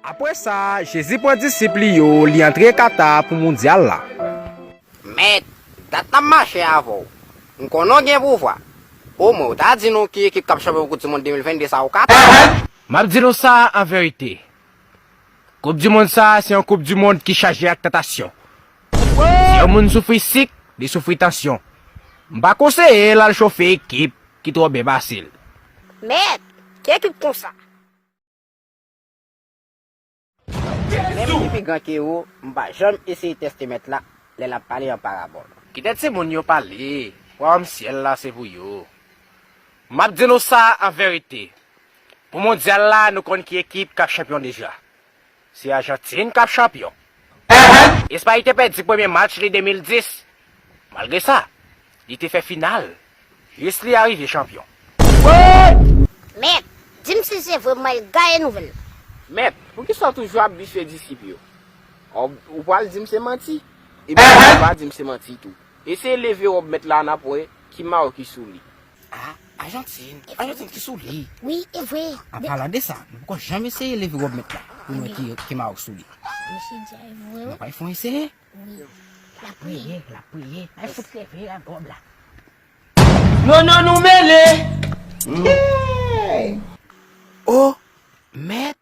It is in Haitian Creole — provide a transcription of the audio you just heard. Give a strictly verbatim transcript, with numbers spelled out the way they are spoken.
Apre sa, Jezi pran disip li yo, li antre Kata pou mondyal la. Mèt, dat n ap mache avè w. M konnen w gen pouvwa. Omwen, w ta di nou ki ekip k ap chanpyon Koup di Mond de mil venn de sa ou ka. M ap di nou sa an verite. Koup di Mond sa a se yon Koup di Mond ki chaje ak tantasyon. Si yon moun soufri sik, li soufri tansyon. M pa konseye l al chofe ekip ki twò byen pase l. Mèt, ki ekip konsa? Menm ki pi gran ke ou, m pa janm eseye tèste mèt la lè l ap pale an parabòl. Kite timoun yo pale, wayòm syèl la se pou yo. M ap di nou sa an verite. Pou mondyal la, nou konn ki ekip k ap chanpyon deja. Se Ajantin k ap chanpyon. Espay te pèdi premye match li de mil dis. Malgre sa, li te fè final. Jis li arive chanpyon. Mèt, di m si se vre m al gaye nouvèl la. Mèt, poukisa w toujou ap bifye disip yo? Ou, ou pral di m se manti? Ebyen, ou pa di m se manti tou. Eseye leve wòb mèt la n ap wè ki mayo ki sou li. A, Ajantin, Ajantin ki sou li. Wi, e vre. An palan de sa, nou poko janm eseye leve wòb mèt la pou nou wè ki, ki mayo k sou li. Mesye di a e vre wi. Nou pral fè yon eseye? Wi. L ap priye, l ap priye. Al fout leve wòb la. Non, non, nou mele! Oh, mèt!